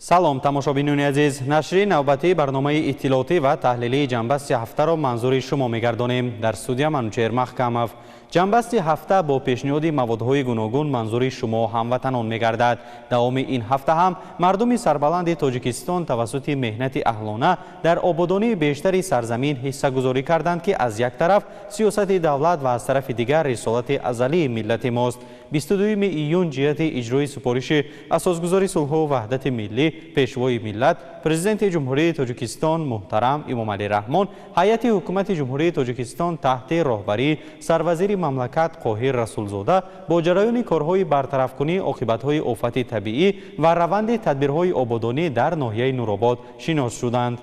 Салом, тамошобинони азиз. Нашри навбатии барномаи иттилоотӣ ва таҳлилии «Ҷамъбасти ҳафтаро» манзури шумо мегардонем. Дар студия Манучеҳр Маҳкамов. «Ҷамъбасти ҳафта» бо пешниҳоди маводҳои гуногун манзури шумо ҳамватанон мегардад. Давоми ин ҳафта ҳам мардуми сарбаланди Тоҷикистон тавассути меҳнати аҳлона дар ободонии бештари сарзамин ҳиссагузорӣ карданд, ки аз як тараф сиёсати давлат ва аз тарафи дигар рисолати азалии миллати мост. 22 июн ҷиҳати иҷрои супориши Асосгузори сулҳу ваҳдати миллӣ, Пешвои миллат, Президенти Ҷумҳурии Тоҷикистон муҳтарам Эмомалӣ Раҳмон, ҳайати Ҳукумати Ҷумҳурии Тоҷикистон таҳти роҳбарии сарвазири мамлакат Қоҳир Расулзода бо ҷараёни корҳои бартарафкунии оқибатҳои офати табиӣ ва раванди тадбирҳои ободонӣ дар ноҳияи Нуробод шинос шуданд.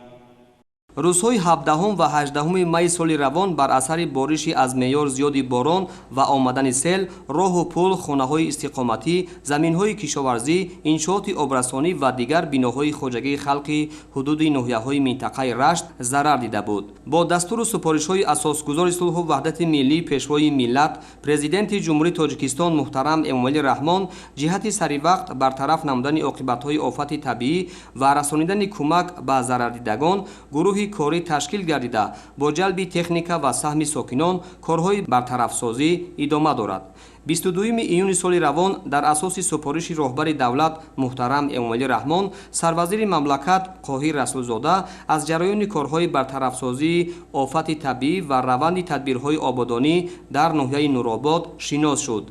Рӯзҳои 17 ва 18 майи соли равон бар асари бориши аз меъёр зиёди борон ва омадани сел роҳу пул, хонаҳои истиқоматӣ, заминҳои кишоварзӣ, иншооти обрасонӣ ва дигар биноҳои хоҷагии халқи ҳудуди ноҳияҳои минтақаи Рашт зарар дида буд. Бо дастуру супоришҳои Асосгузори сулҳу ваҳдати миллӣ, Пешвои миллат, Президенти Ҷумҳурии Тоҷикистон муҳтарам Эмомалӣ Раҳмон, ҷиҳати саривақт бартараф намудани оқибатҳои офати табиӣ ва расонидани кӯмак ба зарардидагон гурӯҳи корӣ ташкил гардида, бо ҷалби техника ва саҳми сокинон корҳои бартарафсозӣ идома дорад. 22 июни соли равон дар асоси супориши роҳбари давлат муҳтарам Эмомалӣ Раҳмон сарвазири мамлакат Қоҳир Расулзода аз ҷараёни корҳои бартарафсозии офати табиӣ ва раванди тадбирҳои ободонӣ дар ноҳияи Нуробод шинос шуд.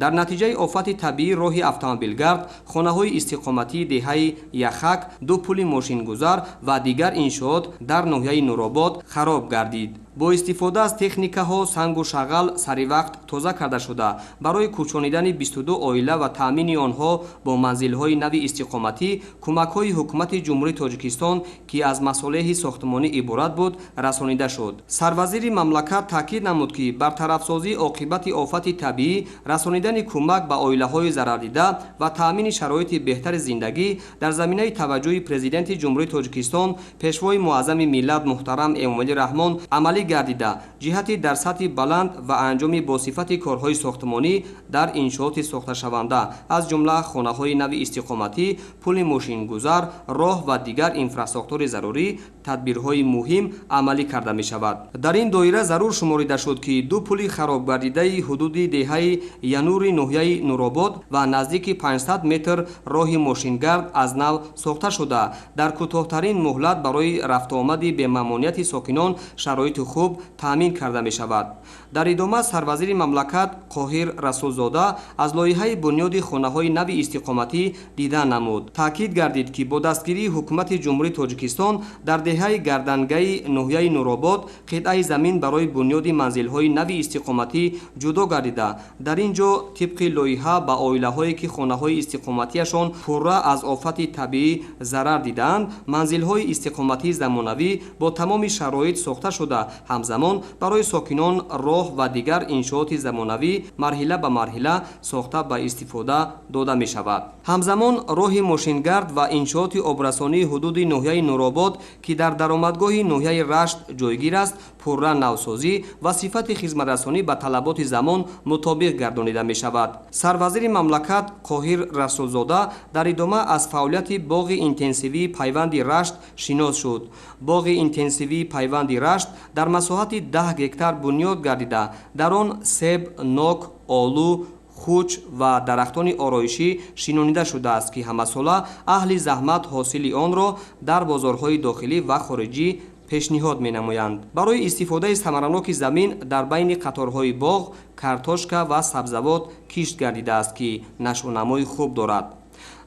Дар натиҷаи офати табиӣ роҳи автомобилгард, хонаҳои истиқоматии деҳаи Яхак, ду пули мошингузар ва дигар иншоот дар ноҳияи Нуробод хароб гардид. Бо истифода аз техникаҳо сангу шағал саривақт тоза карда шуда, барои кӯчонидани 22 оила ва таъмини онҳо бо манзилҳои нави истиқоматӣ кӯмакҳои Ҳукумати Ҷумҳурии Тоҷикистон, ки аз масолеҳи сохтмонӣ иборат буд, расонида шуд. Сарвазири мамлакат таъкид намуд, ки бартарафсозии оқибати офати табиӣ, расонидани кӯмак ба оилаҳои зарардида ва таъмини шароити беҳтари зиндагӣ дар заминаи таваҷҷӯҳи Президенти Ҷумҳурии Тоҷикистон, Пешвои муаззами миллат муҳтарам Эмомалӣ Раҳмон амалӣ гардида, ҷиҳати дар сатҳи баланд ва анҷоми босифати корҳои сохтмонӣ дар иншооти сохташаванда, аз ҷумла хонаҳои нави истиқоматӣ, пули мошингузар, роҳ ва дигар инфрасохтори зарурӣ тадбирҳои муҳим амалӣ карда мешавад. Дар ин доира зарур шуморида шуд, ки ду пули харобгардидаи ҳудуди деҳаи Янури ноҳияи Нуробод ва наздики 500 метр роҳи мошингард аз нав сохта шуда, дар кӯтоҳтарин муҳлат барои рафтуомади бемамониати сокинон шароити хуб таъмин карда мешавад. Дар идома сарвазири мамлакат Қоҳир Расулзода аз лоиҳаи бунёди хонаҳои нави истиқоматӣ дида намуд. Таъкид гардид, ки бо дастгирии Ҳукумати Ҷумҳурии Тоҷикистон дар деҳаи Гардангаи ноҳияи Нуробод қитъаи замин барои бунёди манзилҳои нави истиқоматӣ ҷудо гардида, дар ин ҷо тибқи лоиҳа ба оилаҳое, ки хонаҳои истиқоматиашон пурра аз офати табиӣ зарар дидаанд, манзилҳои истиқоматии замонавӣ бо тамоми шароит сохта шуда, ҳамзамон барои сокинон роҳ ва дигар иншооти замонавӣ марҳила ба марҳила сохта ба истифода дода мешавад. Ҳамзамон роҳи мошингард ва иншооти обрасонии ҳудуди ноҳияи Нуробод, ки дар даромадгоҳи ноҳияи Рашт ҷойгир аст, пурра навсозӣ ва сифати хизматрасонӣ ба талаботи замон мутобиқ гардонида мешавад. Сарвазири мамлакат Қоҳир Расулзода дар идома аз фаъолияти боғи интенсивии Пайванди Рашт шинос шуд. Боғи интенсивии Пайванди Рашт дар масоҳати 10 гектар бунёд гардида, дар он себ, нок, олу, хуч ва дарахтони ороишӣ шинонида шудааст, ки ҳамасола аҳли заҳмат ҳосили онро дар бозорҳои дохилӣ ва хориҷӣ пешниҳод менамоянд. Барои истифодаи самараноки замин дар байни қаторҳои боғ картошка ва сабзавот кишт гардидааст, ки нашъунамои хуб дорад.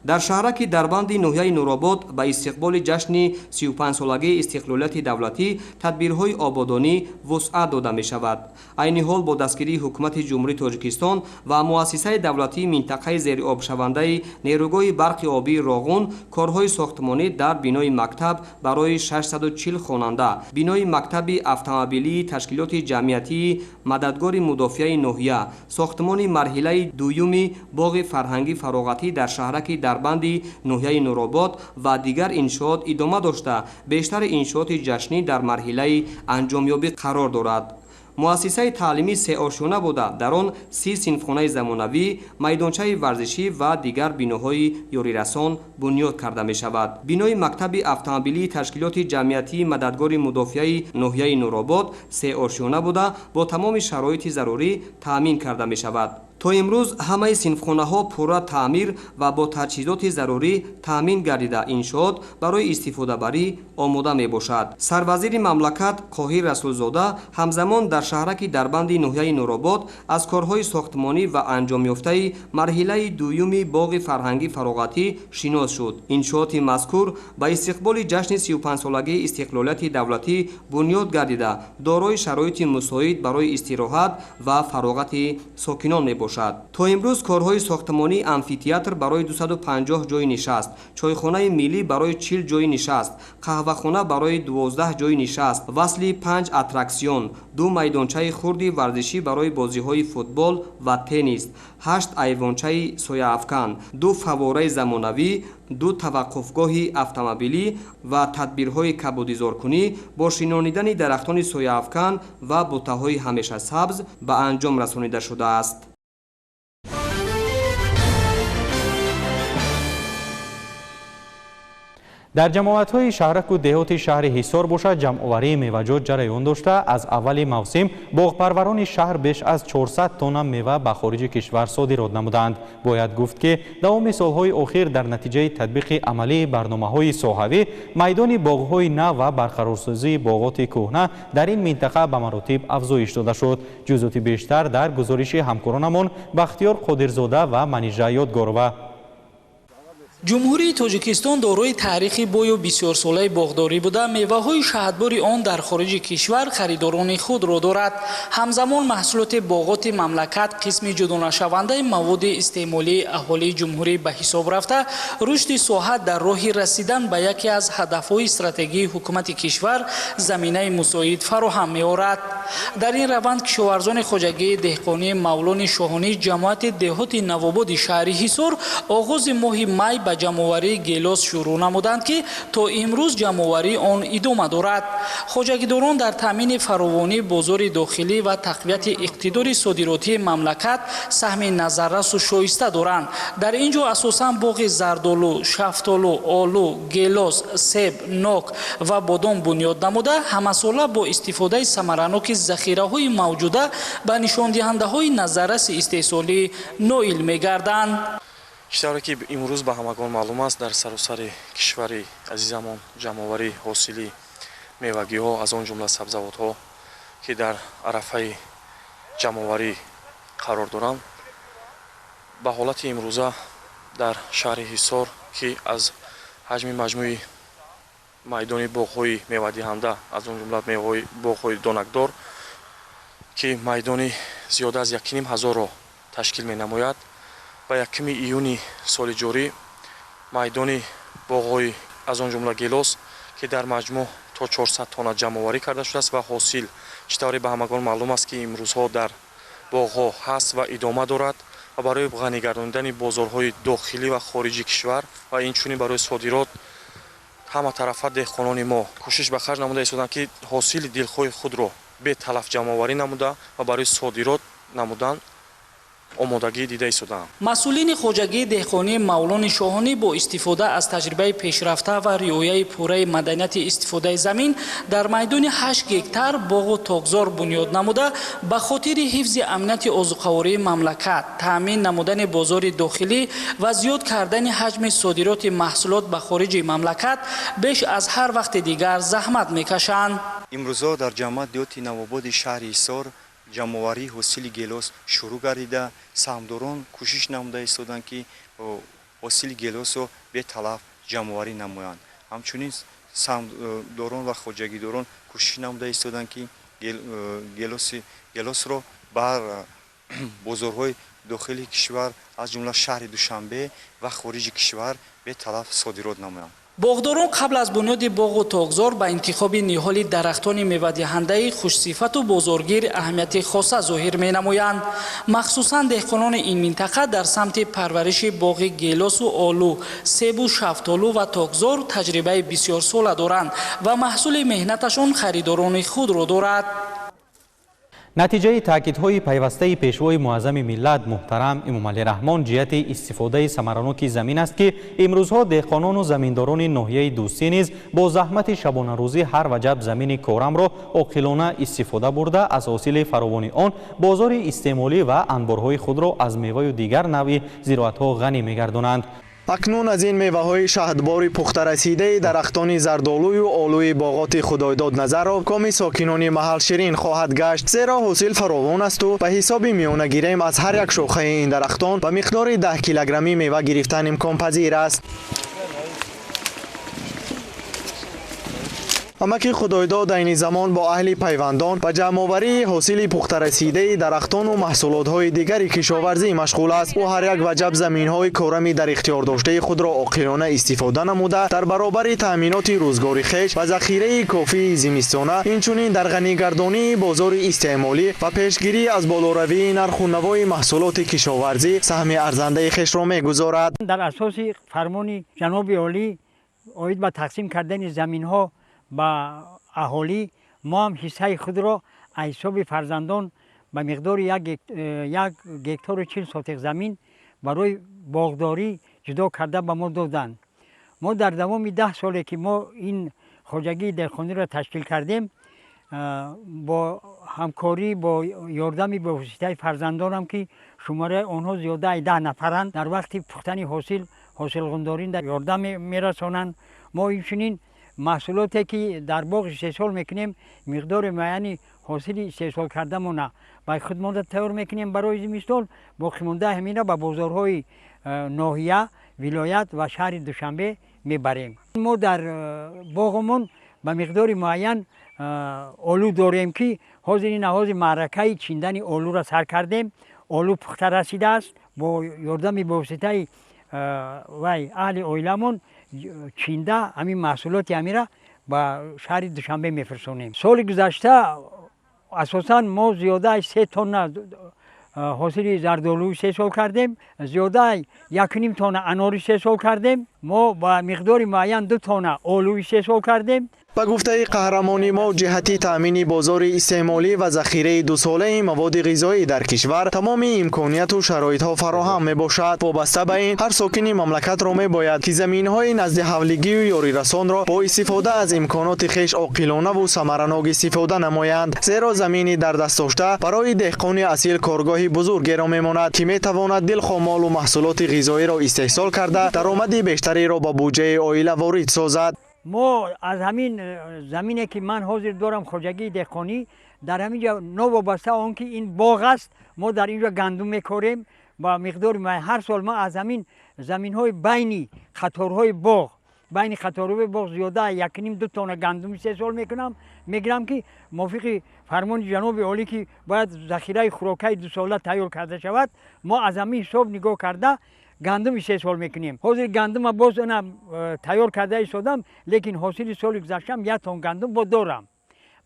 Дар шаҳраки Дарбанди ноҳияи Нуробод ба истиқболи ҷашни 35-солагии истиқлолияти давлатӣ тадбирҳои ободонӣ вусъат дода мешавад. Айни ҳол бо дастгирии Ҳукумати Ҷумҳурии Тоҷикистон ва муассисаи давлатии минтақаи зериобшавандаи нерӯгоҳи барқи обии Роғун корҳои сохтмонӣ дар бинои мактаб барои 640 хонанда, бинои мактаби автомобилии ташкилоти ҷамъиятии Мададгори мудофиаи ноҳия, сохтмони марҳилаи дуюми боғи фарҳангӣ фароғатӣ дар шаҳраки Дарбанди ноҳияи Нуробод ва дигар иншоот идома дошта, бештари иншооти ҷашнӣ дар марҳилаи анҷомёбӣ қарор дорад. Муассисаи таълимӣ сеошёна буда, дар он 30 синфхонаи замонавӣ, майдончаи варзишӣ ва дигар биноҳои ёрирасон бунёд карда мешавад. Бинои мактаби автомобилии ташкилоти ҷамъиятии мададгори мудофиаи ноҳияи Нуробод сеошёна буда, бо тамоми шароити зарурӣ таъмин карда мешавад. То имрӯз ҳамаи синфхонаҳо пурра таъмир ва бо таҷҳизоти зарурӣ таъмин гардида, иншоот барои истифодабарӣ омода мебошад. Сарвазири мамлакат Қоҳир Расулзода ҳамзамон дар шаҳраки Дарбанди ноҳияи Нуробод аз корҳои сохтмонӣ ва анҷомёфтаи марҳилаи дуюми боғи фарҳангӣ фароғатӣ шинос шуд. Иншооти мазкур ба истиқболи ҷашни 35-солагии истиқлолияти давлатӣ бунёд гардида, дорои шароити мусоид барои истироҳат ва фароғати сокинон мебошад. То имрӯз корҳои сохтмонии амфитеатр барои 250 ҷойи нишаст, чойхонаи миллӣ барои 40 ҷойи нишаст, қаҳвахона барои 12 ҷойи нишаст, васли 5 аттраксион, 2 майдончаи хурди варзишӣ барои бозиҳои футбол ва теннис, 8 айвончаи сояафкан, 2 фаввораи замонавӣ, 2 таваққуфгоҳи автомобилӣ ва тадбирҳои кабудизоркунӣ бо шинонидани дарахтони сояафкан ва бутаҳои ҳамешасабз ба анҷом расонида шудааст. Дар ҷамоатҳои шаҳраку деҳоти шаҳри Ҳисор бошад, ҷамъоварии меваҷот ҷараён дошта, аз аввали мавсим боғпарварони шаҳр беш аз 400 тонна мева ба хориҷи кишвар содирот намуданд. Бояд гуфт, ки давоми солҳои охир дар натиҷаи татбиқи амалии барномаҳои соҳавӣ майдони боғҳои нав ва барқарорсозии боғоти кӯҳна дар ин минтақа ба маротиб афзоиш дода шуд. Ҷузъоти бештар дар гузориши ҳамкоронамон Бахтиёр Қодирзода ва Манижа Ёдгорова. Ҷумҳурии Тоҷикистон дорои таърихи бою бисёрсолаи боғдорӣ буда, меваҳои шаҳдбори он дар хориҷи кишвар харидорони худро дорад. Ҳамзамон маҳсулоти боғоти мамлакат қисми ҷудонашавандаи маводи истеъмолии аҳолии ҷумҳурӣ ба ҳисоб рафта, рушди соҳа дар роҳи расидан ба яке аз ҳадафҳои стратегии ҳукумати кишвар заминаи мусоид фароҳам меорад. Дар ин раванд кишоварзони хоҷагии деҳқонии Мавлони Шоҳонӣ ҷамоати деҳоти Навободи шаҳри Ҳисор оғози моҳи май ба ҷамъоварии гелос шурӯъ намуданд, ки то имрӯз ҷамъоварии он идома дорад. Хоҷагидорон дар таъмини фаровонии бозори дохилӣ ва тақвияти иқтидори содиротии мамлакат саҳми назаррасу шоиста доранд. Дар ин ҷо асосан боғи зардолу, шафтолу, олу, гелос, себ, нок ва бодом бунёд намуда, ҳамасола бо истифодаи самараноки захираҳои мавҷуда ба нишондиҳандаҳои назарраси истеҳсолӣ ноил мегарданд. Чӣ тавре ки имрӯз ба ҳамагон маълум аст, дар саросари кишвари азизамон ҷамъоварии ҳосили мевагиҳо, аз он ҷумла сабзавотҳо, ки дар арафаи ҷамъоварӣ қарор доранд, ба ҳолати имрӯза дар шаҳри Ҳисор, ки аз ҳаҷми маҷмӯи майдони боғҳои мевадиҳанда, аз он ҷумла боғҳои донакдор, ки майдони зиёда аз 1,5 ҳазорро ташкил менамояд, ба 1 июни соли ҷорӣ майдони боғҳои аз он ҷумла гелос, ки дар маҷмӯъ то 400 тонна ҷамъоварӣ карда шудааст ва ҳосил чӣ тавре ба ҳамагон маълум аст, ки имрӯзҳо дар боғҳо ҳаст ва идома дорад ва барои ғанӣ гардонидани бозорҳои дохилӣ ва хориҷи кишвар ва инчунин барои содирот ҳаматарафа деҳқонони мо кӯшиш ба харҷ намуда истоданд, ки ҳосили дилхоҳи худро беталаф ҷамъоварӣ намуда ва барои содирот намудан омодагӣ дида истодаанд. Масъулини хоҷагии деҳқонии Мавлони Шоҳонӣ бо истифода аз таҷрибаи пешрафта ва риояи пурраи маданияти истифодаи замин дар майдони 8 гектар боғу токзор бунёд намуда, ба хотири ҳифзи амнияти озуқавории мамлакат, таъмин намудани бозори дохилӣ ва зиёд кардани ҳаҷми содироти маҳсулот ба хориҷи мамлакат беш аз ҳар вақти дигар заҳмат мекашанд. Имрӯзҳо дар ҷамоат деҳоти Навободи шаҳри Ҳисор ҷамъоварии ҳосили гелос шурӯъ гардида, саҳмдорон кӯшиш намуда истоданд, ки ҳосили гелосро беталаф ҷамъоварӣ намоянд. Ҳамчунин саҳмдорон ва хоҷагидорон кӯшиш намуда истоданд, ки гелосро бар бозорҳои дохили кишвар, аз ҷумла шаҳри Душанбе ва хориҷи кишвар беталаф содирот намоянд. Боғдорон қабл аз бунёди боғу токзор ба интихоби ниҳоли дарахтони мевадиҳандаи хушсифату бозоргир аҳамияти хоса зоҳир менамоянд. Махсусан деҳқонони ин минтақа дар самти парвариши боғи гелосу олу, себу шафтолу ва токзор таҷрибаи бисёрсола доранд ва маҳсули меҳнаташон харидорони худро дорад. Натиҷаи таъкидҳои пайвастаи пешвои муаззами миллат муҳтарам Эмомалӣ Раҳмон ҷиҳати истифодаи самараноки замин аст, ки имрӯзҳо деҳқонону заминдорони ноҳияи Дӯстӣ низ бо заҳмати шабонарӯзӣ ҳар ваҷаб замини корамро оқилона истифода бурда, аз ҳосили фаровони он бозори истеъмолӣ ва анборҳои худро аз меваю дигар навъи зироатҳо ғанӣ мегардонанд. Акнун аз ин меваҳои шаҳдбори пухтарасидаи дарахтони зардолую олӯи боғоти Худойдод Назаров коми сокинони маҳал ширин хоҳад гашт, зеро ҳосил фаровон асту ба ҳисоби миёнагирем аз ҳар як шохаи ин дарахтон ба миқдори 10 килограммӣ мева гирифтан имконпазир аст. Амаки Худойдод айни замон бо аҳли пайвандон ба ҷамъоварии ҳосили пухтарасидаи дарахтону маҳсулотҳои дигари кишоварзӣ машғул аст. Ӯ ҳар як ваҷаб заминҳои корами дар ихтиёр доштаи худро оқилона истифода намуда, дар баробари таъминоти рӯзгори хеш ва захираи кофии зимистона, инчунин дар ғанигардонии бозори истеъмолӣ ва пешгирӣ аз болоравии нарху навои маҳсулоти кишоварзӣ саҳми арзандаи хешро мегузорад. Дар асоси фармони ҷаноби олӣ оид ба тақсим кардани заминҳо ба аҳолӣ, мо ҳам ҳиссаи худро аз ҳисоби фарзандон ба миқдори 1 гектару 40 сотиқ замин барои боғдорӣ ҷудо карда ба мо доданд. Мо дар давоми 10 соле ки мо ин хоҷагии деҳқониро ташкил кардем, бо ҳамкорӣ, бо ёрдами бевоситаи фарзандонам, ки шумораи онҳо зиёда аз 10 нафаранд, дар вақти пухтани ҳосил ҳосилғундорӣ ёрдам мерасонанд. Мо инчунин маҳсулоте ки дар боғ истеҳсол мекунем, миқдори муайяни ҳосили истеҳсол кардамона ба худмонда тайёр мекунем барои зимистон, боқимондаи ҳамина ба бозорҳои ноҳия, вилоят ва шаҳри Душанбе мебарем. Мо дар боғумон ба миқдори муайян олу дорем, ки ҳозир ин ҳозир маъракаи чиндани олуро сар кардем. Олу пухта расидааст. Бо ёрдами бевоситаи вай аҳли оиламон чинда ҳамин маҳсулоти ҳамира ба шаҳри Душанбе мефирсонем. Соли гузашта асосан мо зиёда аз 3 тонна ҳосили зардолу истеҳсол кардем, зиёда 1,5 тонна анор истеҳсол кардем, мо ба миқдори муайян 2 тонна олу истеҳсол кардем. Ба гуфтаи қаҳрамони мо, ҷиҳати таъмини бозори истеъмолӣ ва захираи дусолаи маводи ғизоӣ дар кишвар тамоми имконияту шароитҳо фароҳам мебошад. Вобаста ба ин, ҳар сокини мамлакатро мебояд, ки заминҳои назди ҳавлигию ёрирасонро бо истифода аз имконоти хеш оқилонаву самаранок истифода намоянд, зеро замини дар даст дошта барои деҳқони асил коргоҳи бузургеро мемонад, ки метавонад дилхоҳ молу маҳсулоти ғизоиро истеҳсол карда, даромади бештареро ба буҷаи оила ворид созад. Мо аз ҳамин замине ки ман ҳозир дорам, хоҷагии деҳқонӣ, дар ҳамин ҷо новобаста он ки ин боғ аст, мо дар ин ҷо гандум мекорем ба миқдори ҳар сол мо аз ҳамин заминҳои байни қаторҳои боғ, байни қаторҳои боғ зиёда 1,5-2 тонна гандум истеҳсол мекунам, мегирам, ки мувофиқи фармони ҷаноби олӣ, ки бояд захираи хӯрокаи дусола тайёр карда шавад, мо аз ҳамин ҳисоб нигоҳ карда гандум истеҳсол мекунем. Ҳозир гандума боз ана тайёр карда истодам, лекин ҳосили соли гузаштам 1 тон гандум бо дорам.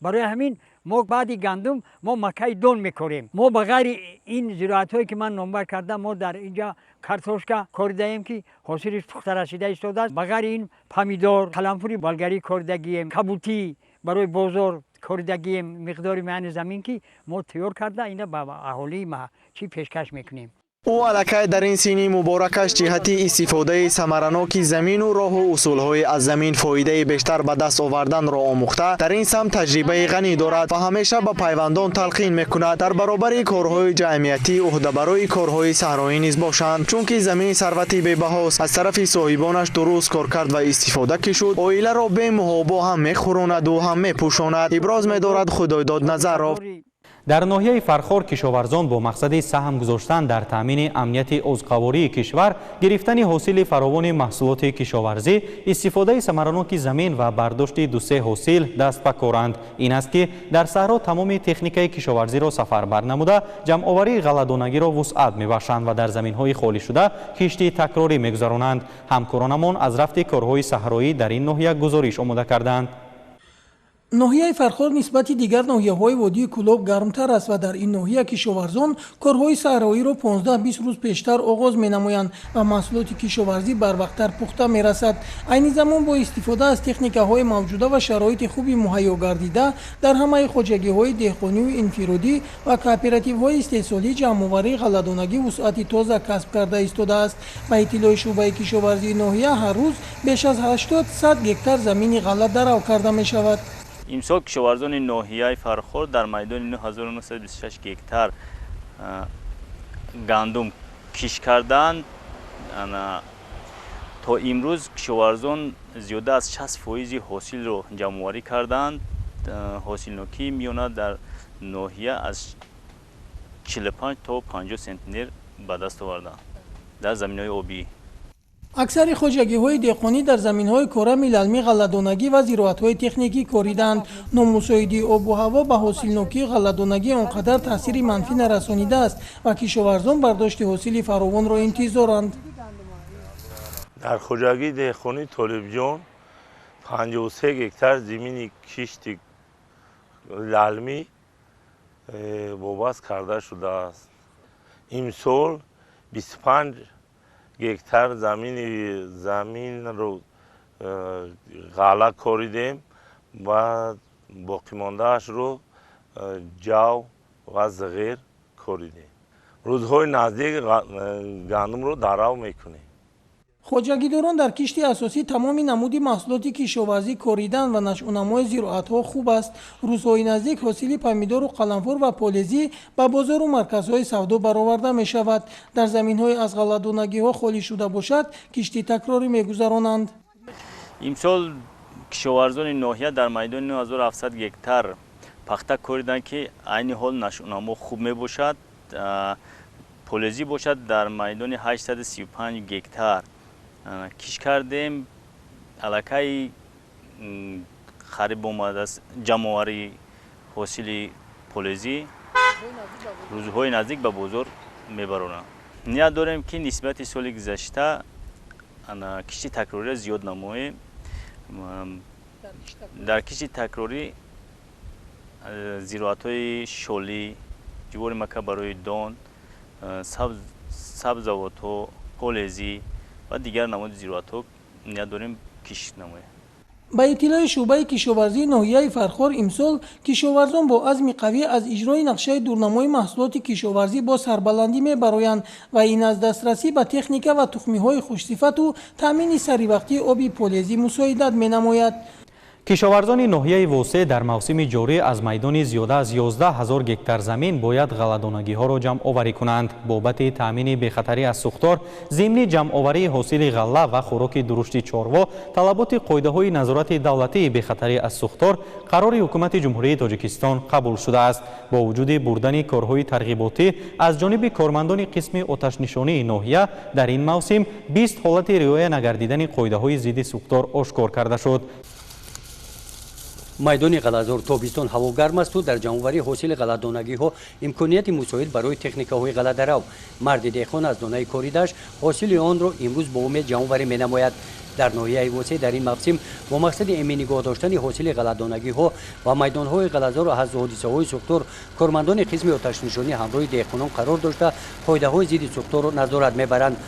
Барои ҳамин мо баъди гандум мо макаи дон мекорем. Мо ба ғайри ин зироатҳое ки ман номбар кардам, мо дар инҷа картошка коридаем, ки ҳосилиш пухта расида истодааст. Ба ғайри ин помидор, қаламфури болгарӣ коридагием, кабутӣ барои бозор коридагием, миқдори муайяни замин ки мо тайёр карда ина ба аҳолии чӣ пешкаш мекунем. Ӯ аллакай дар ин синни муборакаш ҷиҳати истифодаи самараноки замину роҳу усулҳои аз замин фоидаи бештар ба даст оварданро омӯхта, дар ин самт таҷрибаи ғанӣ дорад ва ҳамеша ба пайвандон талқин мекунад дар баробари корҳои ҷамъиятӣ ӯҳдабарои корҳои саҳроӣ низ бошанд, чунки замин сарвати бебаҳост, аз тарафи соҳибонаш дуруст коркард ва истифода ки шуд, оиларо бемуҳобо ҳам мехӯронаду ҳам мепӯшонад, иброз медорад Худойдод Назаров. Дар ноҳияи Фархор кишоварзон бо мақсади саҳм гузоштан дар таъмини амнияти озуқавории кишвар, гирифтани ҳосили фаровони маҳсулоти кишоварзӣ, истифодаи самараноки замин ва бардошти 2-3 ҳосил даст ба коранд. Ин аст, ки дар саҳро тамоми техникаи кишоварзиро сафарбар намуда, ҷамъоварии ғалладонагиро вусъат мебахшанд ва дар заминҳои холӣ шуда кишти такрорӣ мегузаронанд. Ҳамкоронамон аз рафти корҳои саҳроӣ дар ин ноҳия гузориш омода карданд. Ноҳияи Фархор нисбати дигар ноҳияҳои водии Кӯлоб гармтар аст ва дар ин ноҳия кишоварзон корҳои саҳроиро 15-20 рӯз пештар оғоз менамоянд ва маҳсулоти кишоварзӣ барвақттар пухта мерасад. Айни замон бо истифода аз техникаҳои мавҷуда ва шароити хуби муҳайё гардида дар ҳамаи хоҷагиҳои деҳқонию инфиродӣ ва кооперативҳои истеҳсолӣ ҷамъоварии ғалладонагӣ вусъати тоза касб карда истодааст. Ба иттилои шӯъбаи кишоварзии ноҳия ҳар рӯз беш аз 80-100 гектар замини ғалла дарав карда мешавад. Имсол кишоварзони ноҳияи Фархор дар майдони 9926 гектар гандум кишт карданд. То имрӯз кишоварзон зиёда аз 60% ҳосилро ҷамъоварӣ карданд. Ҳосилнокии миёна дар ноҳия аз 45 то 50 сентнер ба даст оварданд дар заминҳои обӣ. Аксари хоҷагиҳои деҳқонӣ дар заминҳои корами лалмӣ ғалладонагӣ ва зироатҳои техникӣ коридаанд. Номусоидии обу ҳаво ба ҳосилнокии ғалладонагӣ он қадар таъсири манфӣ нарасонидааст ва кишоварзон бардошти ҳосили фаровонро интизоранд. Дар хоҷагии деҳқонии Толибҷон 53 гектар замини кишти лалмӣ вобаст карда шудааст. Имсол 25 гектар заминро ғалла коридем ва боқимондаашро ҷав ва зиғир коридем. Рӯзҳои наздик гандумро дарав мекунем. Хоҷагидорон дар кишти асосӣ тамоми намуди маҳсулоти кишоварзӣ коридан ва нашъунамои зироатҳо хуб аст. Рӯзҳои наздик ҳосили помидору қаламфур ва полезӣ ба бозору марказҳои савдо бароварда мешавад. Дар заминҳои аз ғалладонагиҳо холӣ шуда бошад, кишти такрорӣ мегузаронанд. Имсол кишоварзони ноҳия дар майдони 9700 гектар пахта кориданд, ки айни ҳол нашъунамо хуб мебошад. Полезӣ бошад дар майдони 835 гектар кишт кардем. Аллакай қариб омадааст ҷамъоварии ҳосили полезӣ. Рӯзҳои наздик ба бозор мебаронанд. Ният дорем, ки нисбати соли гузашта кишти такрориро зиёд намоем. Дар кишти такрорӣ зироатҳои шолӣ, ҷувори мака барои дон, сабзавотҳо, полезӣ ва дигар намуди зироатҳо ният дорем кишт намоем. Ба иттилои шӯъбаи кишоварзии ноҳияи Фархор имсол кишоварзон бо азми қавӣ аз иҷрои нақшаи дурнамои маҳсулоти кишоварзӣ бо сарбаландӣ мебароянд ва ин аз дастрасӣ ба техника ва тухмиҳои хушсифату таъмини саривақтии оби полезӣ мусоидат менамояд. Кишоварзони ноҳияи Восеъ дар мавсими ҷорӣ аз майдони зиёда аз 11 ҳазор гектар замин бояд ғалладонагиҳоро ҷамъоварӣ кунанд. Бобати таъмини бехатарӣ аз сӯхтор, зимни ҷамъоварии ҳосили ғалла ва хӯроки дурушти чорво, талаботи қоидаҳои назорати давлатии бехатарӣ аз сӯхтор қарори ҳукумати Ҷумҳурии Тоҷикистон қабул шудааст. Бо вуҷуди бурдани корҳои тарғиботӣ аз ҷониби кормандони қисми оташнишонии ноҳия дар ин мавсим 20 ҳолати риоя нагардидани қоидаҳои зидди сӯхтор ошкор карда шуд. Майдони ғаллазор тобистон ҳаво гарм асту дар ҷамъоварии ҳосили ғалладонагиҳо имконияти мусоид барои техникаҳои ғалладарав. Марди деҳқон аз донаи коридаш ҳосили онро имрӯз бо умед ҷамъоварӣ менамояд. Дар ноҳияи Восеъ дар ин мавсим бо мақсади эмин нигоҳ доштани ҳосили ғалладонагиҳо ва майдонҳои ғаллазор аз ҳодисаҳои сӯхтор кормандони қисми оташнишонӣ ҳамроҳи деҳқонон қарор дошта қоидаҳои зидди сӯхторро назорат мебаранд.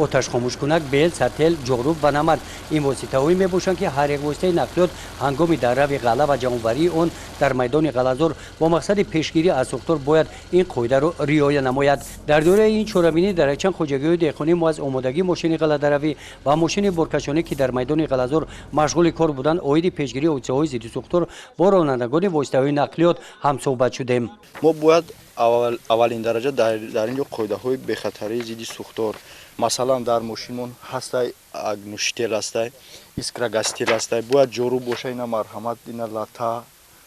Оташхомӯшкунак, бел, сател, ҷоруб ва намад ин воситаҳое мебошанд, ки ҳар як воситаи нақлиёт ҳангоми даррави ғалла ва ҷамъоварии он дар майдони ғаллазор бо мақсади пешгирӣ аз сӯхтор бояд ин қоидаро риоя намояд. Дар доираи ин чорабинӣ дар якчанд хоҷагиҳои деҳқонӣ мо аз омодагии мошини ғалладаравӣ ва мошини боркашонӣ, ки дар майдони ғаллазор машғули кор буданд, оиди пешгирии ҳодисаҳои зидди сӯхтор бо ронандагони воситаҳои нақлиёт ҳамсӯҳбат шудем. Мо бояд аввалин дараҷа дар ин ҷо қоидаҳои бехатарии зидди сӯхтор, масалан дар мошинмон ҳастай огнетушитель ҳастай, искрогаситель ҳастай, бояд ҷоруб боша, ина марҳамат, ина лата,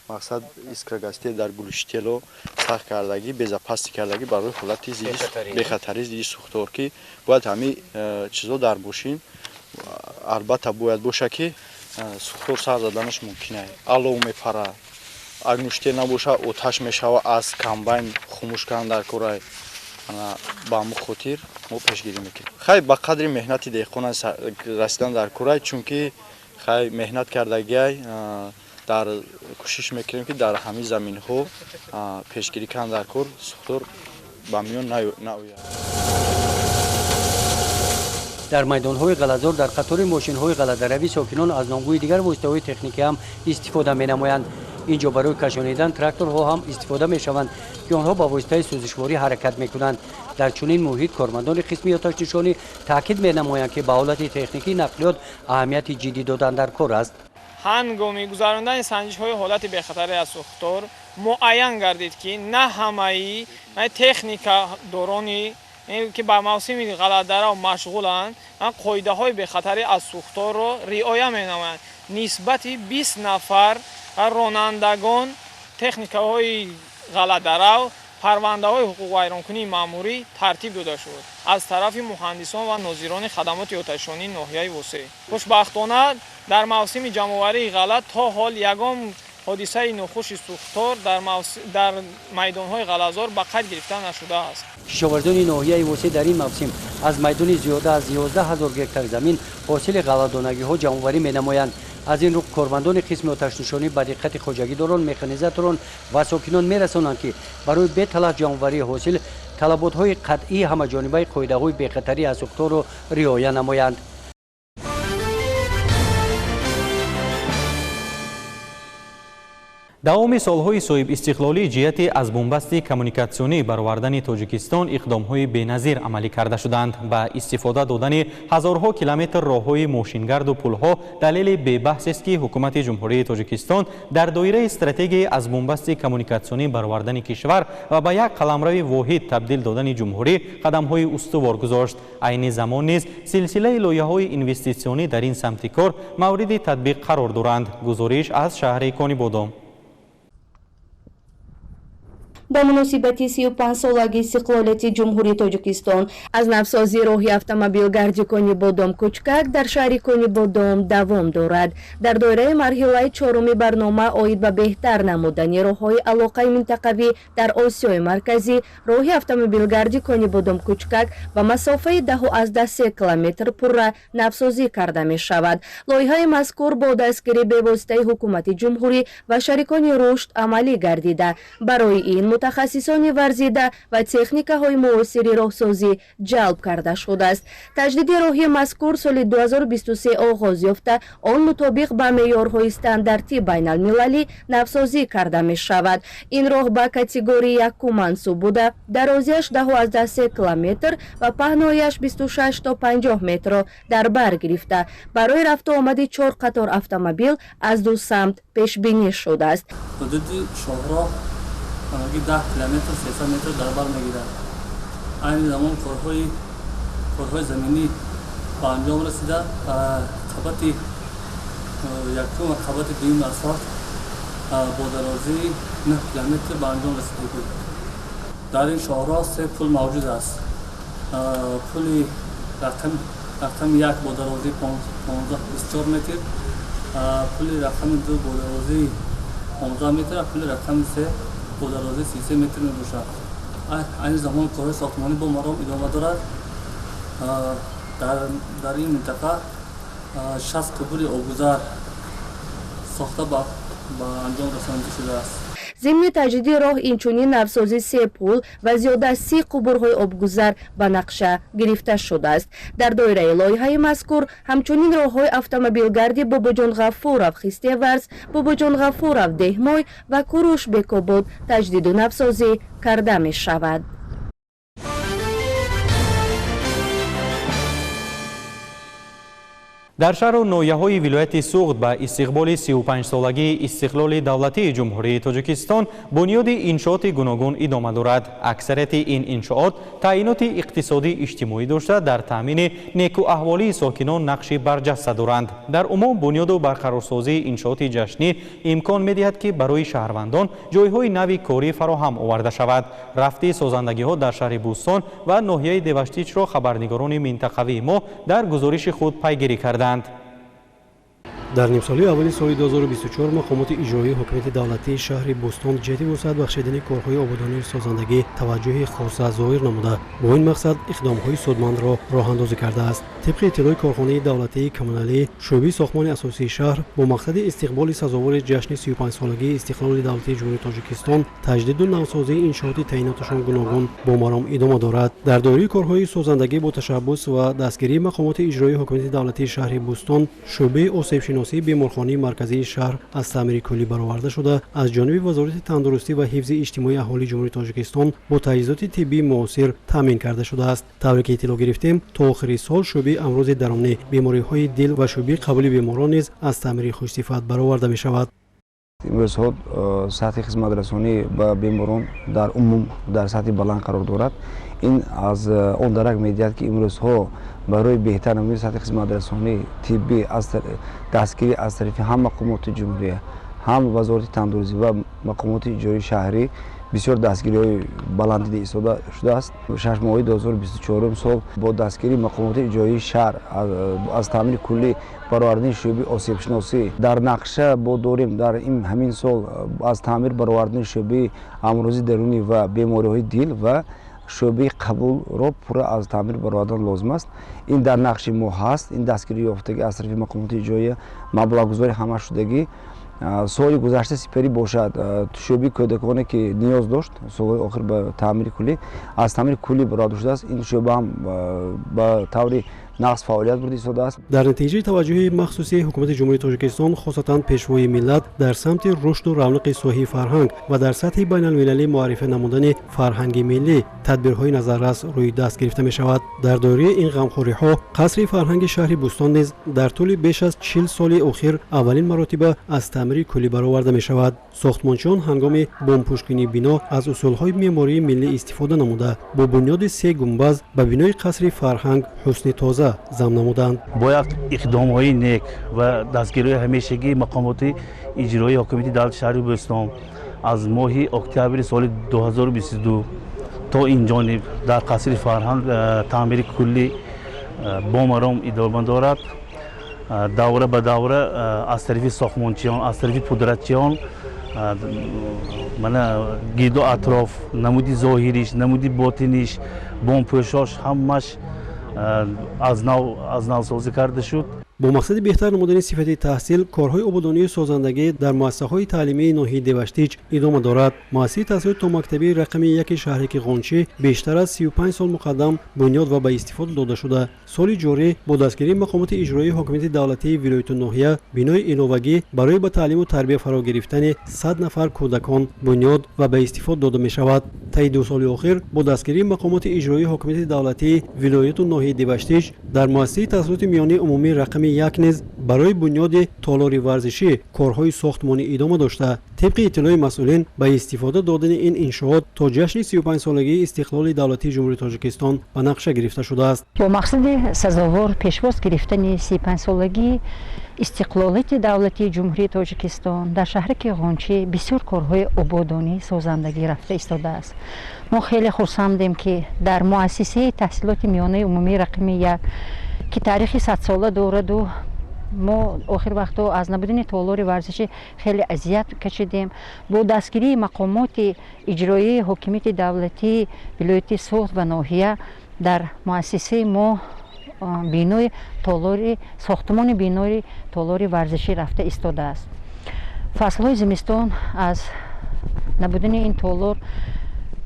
мақсад искрогаситель дар глушитело сахт кардагӣ, безопасный кардагӣ барои ҳолати бехатарии зидди сӯхтор, ки бояд ҳамин чизо дар мошин албатта бояд боша, ки сӯхтор сар заданаш мумкин аст. Алов мепара, огнетушитель набоша, оташ мешава, аз комбайн хомӯш кардан дар корай. Ба ҳамон хотир мо пешгирӣ мекунем. Хай, ба қадри меҳнати деҳқона расидан дар курай, чунки хай меҳнат кардагиай, Дар кӯшиш мекунем, ки дар ҳамин заминҳо пешгирӣ кардан дар кор сӯхтор ба миён наояд. Дар майдонҳои ғаллазор дар қатори мошинҳои ғалладаравӣ сокинон аз номгӯи дигар воситаҳои техникӣ ҳам истифода менамоянд. Инҷо барои кашонидан тракторҳо ҳам истифода мешаванд, ки онҳо ба воситаи сӯзишворӣ ҳаракат мекунанд. Дар чунин муҳит кормандони қисми оташнишонӣ таъкид менамоянд, ки ба ҳолати техникии нақлиёт аҳамияти ҷиддӣ додан дар кор аст. Ҳангоми гузарондани санҷишҳои ҳолати бехатарӣ аз сӯхтор муайян гардид, ки на ҳамаи техникадорони ки ба мавсими ғалладарав машғуланд, қоидаҳои бехатарӣ аз сӯхторро риоя менамоянд. Нисбати 20 нафар ронандагон техникаҳои ғалладарав парвандаҳои ҳуқуқвайронкунии маъмурӣ тартиб дода шуд аз тарафи муҳандисон ва нозирони хадамоти оташнишонии ноҳияи Восеъ. Хушбахтона, дар мавсими ҷамъоварии ғалла то ҳол ягон ҳодисаи нохуши сӯхтор дар майдонҳои ғаллазор ба қайд гирифта нашудааст. Кишоварзони ноҳияи Восеъ дар ин мавсим аз майдони зиёда аз 11 ҳазор гектар замин ҳосили ғалладонагиҳо ҷамъоварӣ менамоянд. Аз ин рӯ кормандони қисми оташнишонӣ ба диққати хоҷагидорон, механизаторон ва сокинон мерасонанд, ки барои беталаф ҷамъоварии ҳосил талаботҳои қатъии ҳамаҷонибаи қоидаҳои бехатарӣ аз сӯхторро риоя намоянд. Давоми солҳои соҳибистиқлолӣ ҷиҳати аз бунбасти коммуникатсионӣ баровардани Тоҷикистон иқдомҳои беназир амалӣ карда шуданд. Ба истифода додани ҳазорҳо километр роҳҳои мошингарду пулҳо далели бебаҳсест, ки ҳукумати Ҷумҳурии Тоҷикистон дар доираи стратегияи аз бунбасти коммуникатсионӣ баровардани кишвар ва ба як қаламрави воҳид табдил додани ҷумҳурӣ қадамҳои устувор гузошт. Айни замон низ силсилаи лоиҳаҳои инвеститсионӣ дар ин самти кор мавриди татбиқ қарор доранд. Гузориш аз шаҳри Конибодом. Ба муносибати 35-солагии истиқлолияти Ҷумҳурии Тоҷикистон аз навсозии роҳи автомобилгарди Конибодом Кучкак дар шаҳри Конибодом давом дорад. Дар доираи марҳилаи чоруми барнома оид ба беҳтар намудани роҳҳои алоқаи минтақавӣ дар Осиёи Марказӣ, роҳи автомобилгарди Конибодом Кучкак ба масофаи 10,3 километр пурра навсозӣ карда мешавад. Лоиҳаи мазкур бо дастгирии бевоситаи ҳукумати ҷумҳурӣ ва шарикони рушд амалӣ гардида, барои ин мутахассисони варзида ва техникаҳои муосири роҳсозӣ ҷалб карда шудааст. Таҷдиди роҳи мазкур соли 2023 оғоз ёфта, он мутобиқ ба меъёрҳои стандартӣ байналмилалӣ навсозӣ карда мешавад. Ин роҳ ба категорияи якум мансуб буда, дарозиаш 10,3 километр ва паҳнояш 26 то 50 метрро дар бар гирифта, барои рафту омади 4 қатор автомобил аз ду самт пешбинӣ шудааст. Ҳудуди шоҳроҳ ҳамагӣ 10 километр 300 метр дар бар мегирад. Айни замон корҳои заминӣ ба анҷом расида, қабати якум ва қабати дуюми асфалт бо дарозии 9 километр ба анҷом расида буд. Дар ин шоҳроҳ се пул мавҷуд аст. Пули рақами 1 бо дарозии 15-24 метр, пули рақами 2 бо дарозии 15 метр ва пули рақами 3 бо дарозии 33 метр мебошад. Айни замон корҳои сохтмонӣ бо маром идома дорад. Дар ин минтақа 60 қубури обгузар сохта ба анҷом расонида шудааст. Зимни таҷдиди роҳ инчунин навсозии се пул ва зиёда аз 30 қубурҳои обгузар ба нақша гирифта шудааст. Дар доираи лоиҳаи мазкур ҳамчунин роҳҳои автомобилгарди Бобоҷон Ғафуров Хистеварз, Бобоҷон Ғафуров Деҳмой ва Куруш Бекобод таҷдиду навсозӣ карда мешавад. Дар шаҳру ноҳияҳои вилояти Суғд ба истиқболи 35-солагии истиқлоли давлатии Ҷумҳурии Тоҷикистон бунёди иншооти гуногун идома дорад. Аксарияти ин иншоот таъиноти иқтисодӣ иҷтимоӣ дошта, дар таъмини некӯаҳволии сокинон нақши барҷаста доранд. Дар умум бунёду барқарорсозии иншооти ҷашнӣ имкон медиҳад, ки барои шаҳрвандон ҷойҳои нави корӣ фароҳам оварда шавад. Рафти созандагиҳо дар шаҳри Бӯстон ва ноҳияи Деваштичро хабарнигорони минтақавии мо дар гузориши худ пайгирӣ карданд. Дар нимсолаи аввали соли 2024 мақомоти иҷроии ҳукумати давлатии шаҳри Бӯстон ҷиҳати вусъат бахшидани корҳои ободонию созандагӣ таваҷҷӯҳи хоса зоҳир намуда, бо ин мақсад иқдомҳои судмандро роҳандозӣ кардааст. Тибқи иттилои корхонаи давлатии коммуналӣ, шӯъбаи сохтмони асосии шаҳр бо мақсади истиқболи сазовори ҷашни 35-солагии истиқлоли давлатии Ҷумҳурии Тоҷикистон таҷдиду навсозии иншооти таъиноташон гуногун бо маром идома дорад. Дар доираи корҳои созандагӣ бо ташаббус ва дастгирии мақомоти иҷроии ҳукумати давлатии шаҳри Бӯстон шӯъбаи осебшиносии беморхонаи марказии шаҳр аз таъмири куллӣ бароварда шуда, аз ҷониби Вазорати тандурустӣ ва ҳифзи иҷтимоии аҳолии Ҷумҳурии Тоҷикистон бо таҷҳизоти тиббии муосир таъмин карда шудааст. Тавре ки иттилоъ гирифтем, то охири сол шӯъбаи амрози дарунӣ, бемориҳои дил ва шӯъбаи қабули беморон низ аз таъмири хушсифат бароварда мешавад. Имрӯзҳо сатҳи хизматрасонӣ ба беморон дар умум дар сатҳи баланд қарор дорад. Ин аз он дарак медиҳад, ки имрӯзҳо барои беҳтар намудани сатҳи хизматрасонии тиббӣ аз дастгирӣ аз тарафи ҳам мақомоти ҷумҳурия, ҳам Вазорати тандурустӣ ва мақомоти иҷроии шаҳрӣ бисёр дастгириҳои баланд дида истода шудааст. 6 моҳаи 2024 сол бо дастгирии мақомоти иҷроии шаҳр аз таъмири куллӣ баровардани шӯъбаи осебшиносӣ дар нақша бо дорем дар ин ҳамин сол аз таъмир баровардани шӯъбаи амрози дарунӣ ва бемориҳои дил ва шӯъбаи қабулро пурра аз таъмир баровардан лозим аст. Ин дар нақши мо ҳаст. Ин дастгирӣ ёфтагӣ аз тарафи мақомоти иҷроия, маблағгузори ҳама шудагӣ. Соли гузашта сипарӣ бошад, шӯъбаи кӯдаконе ки ниёз дошт солҳои охир ба таъмири куллӣ, аз таъмири куллӣ бароварда шудааст. Ин шӯъба ҳам ба таври нағз фаъолият бурда истодааст. Дар натиҷаи таваҷҷӯҳи махсуси ҳукумати Ҷумҳурии Тоҷикистон, хосатан Пешвои миллат, дар самти рушду равнақи соҳаи фарҳанг ва дар сатҳи байналмилалӣ муаррифӣ намудани фарҳанги миллӣ тадбирҳои назаррас рӯи даст гирифта мешавад. Дар доираи ин ғамхориҳо қасри фарҳанги шаҳри Бӯстон низ дар тӯли беш аз 40 соли охир аввалин маротиба аз таъмири куллӣ бароварда мешавад. Сохтмончиён ҳангоми бомпӯшкунии бино аз усулҳои меъмории миллӣ истифода намуда, бо бунёди се гумбаз ба бинои қасри фарҳанг ҳусни тоза зам намуданд. Бо як иқдомҳои нек ва дастгириҳои ҳамешагии мақомоти иҷроии ҳокимияти давлати шаҳри Бӯстон аз моҳи октябри соли 2022 то ин ҷониб дар қасри фарҳанг таъмири куллӣ бо маром идома дорад. Давра ба давра аз тарафи сохтмончиён, аз тарафи пудратчиён мана гирду атроф, намуди зоҳириш, намуди ботиниш, бомпӯшош ҳамаш аз навсозӣ карда шуд. Бо мақсади беҳтар намудани сифати таҳсил корҳои ободонию созандагӣ дар муассисаҳои таълимии ноҳияи Деваштич идома дорад. Муассисаи таҳсилоти томактабии рақами 1 шаҳраки Ғончӣ бештар аз 35 сол муқаддам бунёд ва ба истифода дода шуда, соли ҷорӣ бо дастгирии мақомоти иҷроии ҳокимияти давлатии вилояту ноҳия бинои иловагӣ барои ба таълиму тарбия фаро гирифтани 100 нафар кӯдакон бунёд ва ба истифода дода мешавад. Таи 2 соли охир бо дастгирии мақомоти иҷроии ҳокимияти давлатии вилояту ноҳияи Деваштич дар муассисаи таҳсилоти миёнаи умумии рақами 1 низ барои бунёди толори варзишӣ корҳои сохтмонӣ идома дошта, тибқи иттилои масъулин, ба истифода додани ин иншоот то ҷашни 35-солагии истиқлоли давлатии Ҷумҳурии Тоҷикистон ба нақша гирифта шудааст. Бо мақсади сазовор пешвоз гирифтани 35-солагии истиқлолияти давлатии Ҷумҳурии Тоҷикистон дар шаҳраки Ғончӣ бисёр корҳои ободонӣ, созандагӣ рафта истодааст. Мо хеле хурсандем, ки дар муассисаи таҳсилоти миёнаи умумии рақами 1, ки таърихи садсола дораду мо охир вақтҳо аз набудани толори варзишӣ хеле азият кашидем, бо дастгирии мақомоти иҷроии ҳокимияти давлатии вилояти Суғд ва ноҳия дар муассисаи мо бинои толори, сохтмони бинои толори варзишӣ рафта истодааст. Фаслҳои зимистон аз набудани ин толор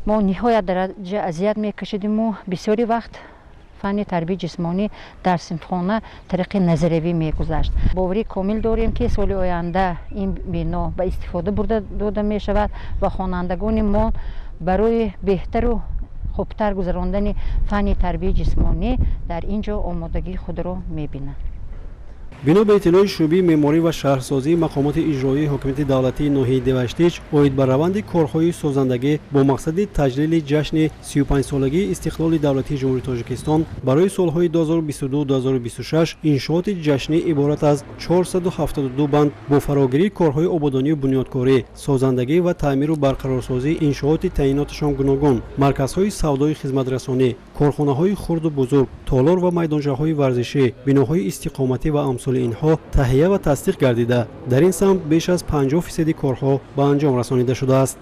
мо ниҳоят дараҷа азият мекашидиму бисёри вақт фанни тарбияи ҷисмонӣ дар синфхона тариқи назариявӣ мегузашт. Боварии комил дорем, ки соли оянда ин бино ба истифода бурда дода мешавад ва хонандагони мо барои беҳтару хубтар гузарондани фанни тарбияи ҷисмонӣ дар ин ҷо омодагии худро мебинанд. Бино ба иттилои шӯъбаи меъморӣ ва шаҳрсозии мақомоти иҷроии ҳокимияти давлатии ноҳияи Деваштич, оид ба раванди корҳои созандагӣ бо мақсади таҷлили ҷашни 35-солагии истиқлоли давлатии Ҷумҳурии Тоҷикистон барои солҳои 2022-2026 иншооти ҷашнӣ иборат аз 472 банд бо фарогирии корҳои ободонию бунёдкорӣ, созандагӣ ва таъмиру барқарорсозии иншооти таъиноташон гуногун, марказҳои савдои хизматрасонӣ, Корхонаҳои хурду бузург, толор ва майдончаҳои варзишӣ, биноҳои истиқоматӣ ва амсоли инҳо таҳия ва тасдиқ гардида, дар ин самт беш аз 50% корҳо ба анҷом расонида шудааст.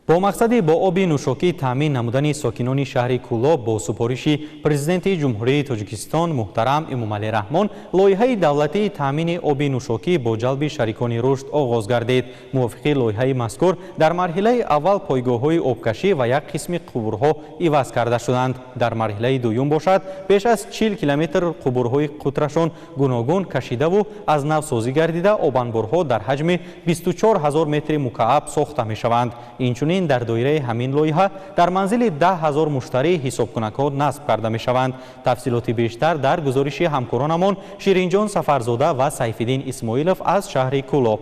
Бо мақсади бо оби нӯшокӣ таъмин намудани сокинони шаҳри Кӯлоб бо супориши Президенти Ҷумҳурии Тоҷикистон муҳтарам Эмомалӣ Раҳмон лоиҳаи давлатии таъмини оби нӯшокӣ бо ҷалби шарикони рушд оғоз гардид. Мувофиқи лоиҳаи мазкур дар марҳилаи аввал пойгоҳҳои обкашӣ ва як қисми қубурҳо иваз карда шуданд. Дар марҳилаи дуюм бошад, беш аз 40 километр қубурҳои қутрашон гуногун кашидаву аз навсозӣ гардида, обанборҳо дар ҳаҷми 24 ҳазор метри мукааб сохта мешаванд. Инчунин дар доираи ҳамин лоиҳа дар манзили 10 ҳазор муштарӣ ҳисобкунакҳо насб карда мешаванд. Тафсилоти бештар дар гузориши ҳамкоронамон Ширинҷон Сафарзода ва Сайфиддин Исмоилов аз шаҳри Кӯлоб.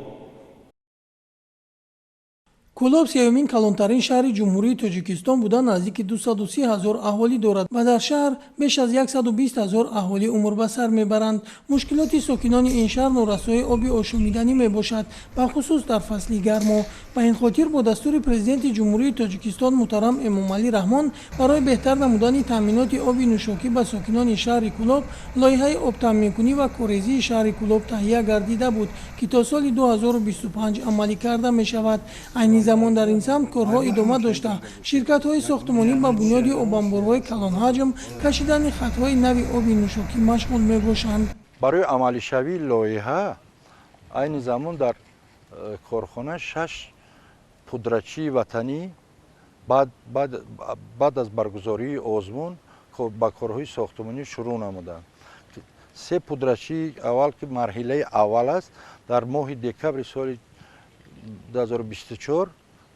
Кӯлоб сеюмин калонтарин шаҳри Ҷумҳурии Тоҷикистон буда, наздики 230 ҳазор аҳолӣ дорад ва дар шаҳр беш аз 120 ҳазор аҳолӣ умр ба сар мебаранд. Мушкилоти сокинони ин шаҳр норасоии оби ошомиданӣ мебошад, бахусус дар фасли гармо. Ба ин хотир бо дастури Президенти Ҷумҳурии Тоҷикистон муҳтарам Эмомалӣ Раҳмон барои беҳтар намудани таъминоти оби нӯшокӣ ба сокинони шаҳри Кӯлоб лоиҳаи обтаъминкунӣ ва корезии шаҳри Кӯлоб таҳия гардида буд, ки то соли 2025 амалӣ карда мешавад. Айни замон дар ин самт корҳо идома дошта, ширкатҳои сохтмонӣ ба бунёди обанборҳои калонҳаҷм, кашидани хатҳои нави оби нӯшокӣ машғул мебошанд. Барои амалишавии лоиҳа айни замон дар корхона 6 пудрачии ватанӣ баъд аз баргузории озмун ба корҳои сохтмонӣ шурӯъ намуданд. 3 пудрачии аввал, ки марҳилаи аввал аст, дар моҳи декабри соли 2024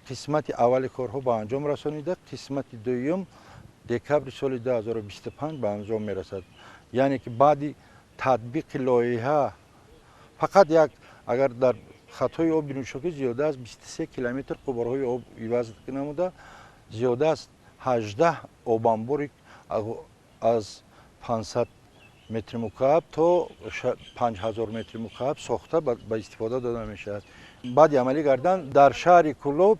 қисмати аввали корҳо ба анҷом расонида, қисмати дуюм декабри соли 2025 ба анҷом мерасад. Яъне ки баъди татбиқи лоиҳа фақат як, агар дар хатҳои оби нӯшокӣ зиёда аз 23 километр қубурҳои об иваз намуда, зиёда аз 18 обанбори аз 500 метри мукааб то 5000 метри мукааб сохта ба истифода дода мешавад. Баъди амалӣ гардан дар шаҳри Кӯлоб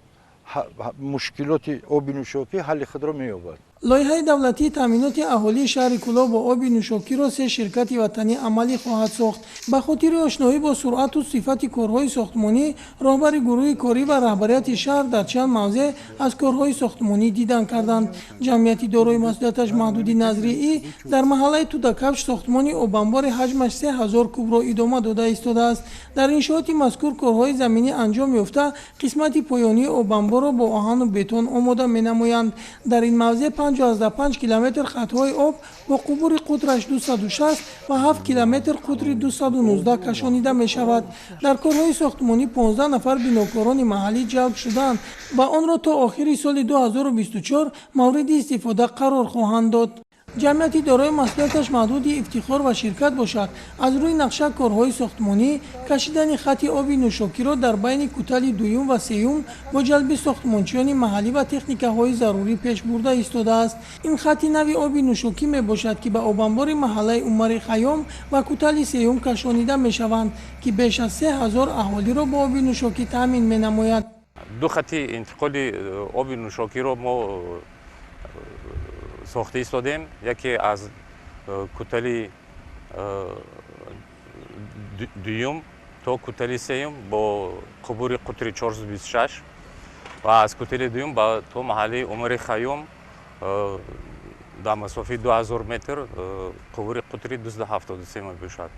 мушкилоти оби нӯшокӣ ҳалли худро меёбад. Лоиҳаи давлатии таъминоти аҳолии шаҳри Кӯлоб бо оби нӯшокиро 3 ширкати ватанӣ амалӣ хоҳад сохт. Ба хотири ошноӣ бо суръату сифати корҳои сохтмонӣ, роҳбари гурӯҳи корӣ ва раҳбарияти шаҳр дар чанд мавзеъ аз корҳои сохтмонӣ дидан карданд. Ҷамъияти дорои масъулияташ маҳдуди Назриӣ дар маҳаллаи Тудакавш сохтмони обанбори ҳаҷмаш 3000 кубро идома дода истодааст. Дар иншооти мазкур корҳои заминӣ анҷом ёфта, қисмати поёнии обанборро бо оҳану бетон омода менамоянд. Дар ин мавзеъ 5,5 километр хатҳои об бо қубури қутраш 260 ва 7 километр қутри 219 кашонида мешавад. Дар корҳои сохтмонӣ 15 нафар бинокорони маҳаллӣ ҷалб шуданд ва онро то охири соли 2024 мавриди истифода қарор хоҳанд дод. Ҷамъияти дорои масъулияташ маҳдуди Ифтихор ва ширкат бошад, аз рӯи нақша корҳои сохтмонӣ, кашидани хати оби нӯшокиро дар байни кутали дуюм ва сеюм бо ҷалби сохтмончиёни маҳаллӣ ва техникаҳои зарурӣ пеш бурда истодааст. Ин хати нави оби нӯшокӣ мебошад, ки ба обанбори маҳаллаи Умари Хайём ва кутали сеюм кашонида мешаванд, ки беш аз 3000 аҳолиро бо оби нӯшокӣ таъмин менамояд. Ду хати интиқоли оби нӯшокиро мо сохта истодем. Яке аз кутали дуюм то кутали сеюм бо қубури қутри 426 ва аз кутали дуюм то маҳаллаи Умари Хайём дар масофаи 2000 метр қубури қутри 273 мебошад.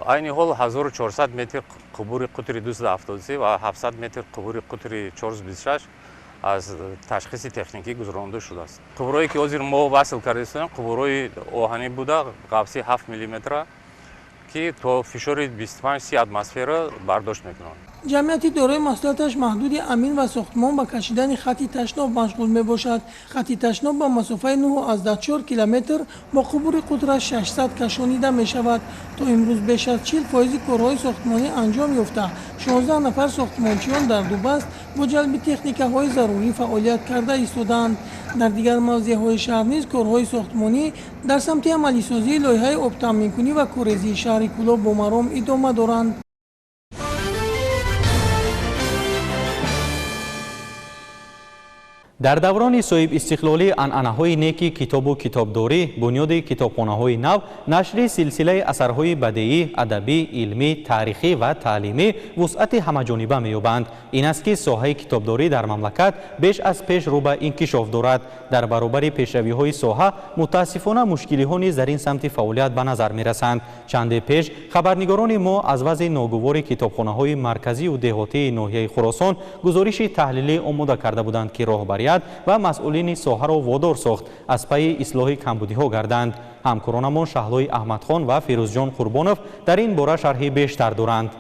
Айни ҳол 1400 метр қубури қутри 273 ва 700 метр қубури қутри 426 аз ташхиси техникӣ гузаронда шудааст. Қубурҳое ки ҳозир мо васл карда истодаем, қубурҳои оҳанӣ буда, ғафси 7 миллиметра, ки то фишори 25-30 атмосфера бардошт мекунанд. Ҷамъияти дорои масъулияташ маҳдуди Амин ва сохтмон ба кашидани хати ташноб машғул мебошад. Хати ташноб ба масофаи 9,4 километр бо қубури қутраш 600 кашонида мешавад. То имрӯз беш аз 40% корҳои сохтмонӣ анҷом ёфта, 16 нафар сохтмончиён дар дубаст бо ҷалби техникаҳои зарурӣ фаъолият карда истодаанд. Дар дигар мавзеъҳои шаҳр низ корҳои сохтмонӣ дар самти амалисозии лоиҳаи обтаъминкунӣ ва корезии шаҳри Кӯлоб бо маром идома доранд. Дар даврони соҳибистиқлолӣ анъанаҳои неки китобу китобдорӣ, бунёди китобхонаҳои нав, нашри силсилаи асарҳои бадеӣ, адабӣ, илмӣ, таърихӣ ва таълимӣ вусъати ҳамаҷониба меёбанд. Ин аст, ки соҳаи китобдорӣ дар мамлакат беш аз пеш рӯ ба инкишоф дорад. Дар баробари пешравиҳои соҳа мутаассифона мушкилиҳо низ дар ин самти фаъолият ба назар мерасанд. Чанде пеш хабарнигорони мо аз вазъи ногувори китобхонаҳои марказию деҳотии ноҳияи Хуросон гузориши таҳлилӣ омода карда буданд, ки роҳбарият ва масъулини соҳаро водор сохт аз пайи ислоҳи камбудиҳо гарданд. Ҳамкоронамон Шаҳлои Аҳмадхон ва Фирӯзҷон Қурбонов дар ин бора шарҳи бештар доранд.